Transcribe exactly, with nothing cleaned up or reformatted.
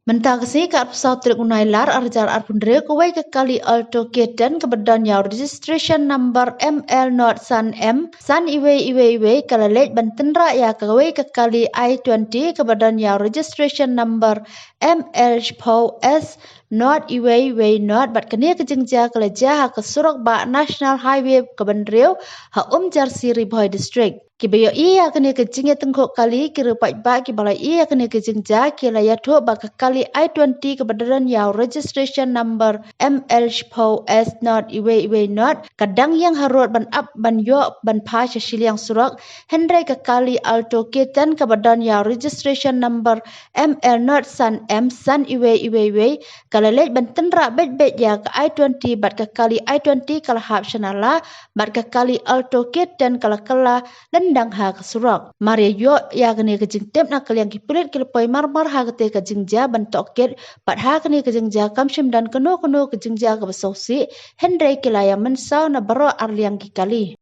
Mynta ka sngi ka arphew saw tarik u Nailar arhajar arphew hynriew, kawei ka kali Alto K ten kaba don ïa u registration number M L not san M san iwei iwei iwei ka la leit ban tynrah ïa kawei ka kali I twenty kaba don ïa u registration number M L shiphew S not iwei iwei not, bad kane ka jingjia ka la jia ha ka surok bah National Highway kaba hynriew ha Umjersi, Ri Bhoi District. Kiba ïohi ïa kane ka jingïatyngkhuh kali, ki riew paidbah kiba la ïohi ïa kane ka jingjia ki la ïathuh ba ka kali I twenty kaba don ïa u registration number M L shiphew S not iwei iwei not ka dang ïeng harud ban ap ban ïoh ban phai sha shiliang surok, hynrei ka kali Alto K ten kaba don ïa u registration number M L not san M san iwei iwei iwei ka la leit ban tynrah beit beit ïa ka I twenty, bad ka kali I twenty ka la hap sha nala, bad ka kali Alto K ten ka la kylla lyndang ha ka surok. Mar ïa ïoh ïa kane ka jingtip na ka liang ki pulit ki la poi marmar ha kata ka jingjia ban tohkit, bad ha kane ka jingjia kam shym don kano kano ka jingjia kaba sngewsih, hynrei ki la ïa mynsaw na baroh arliang ki kali.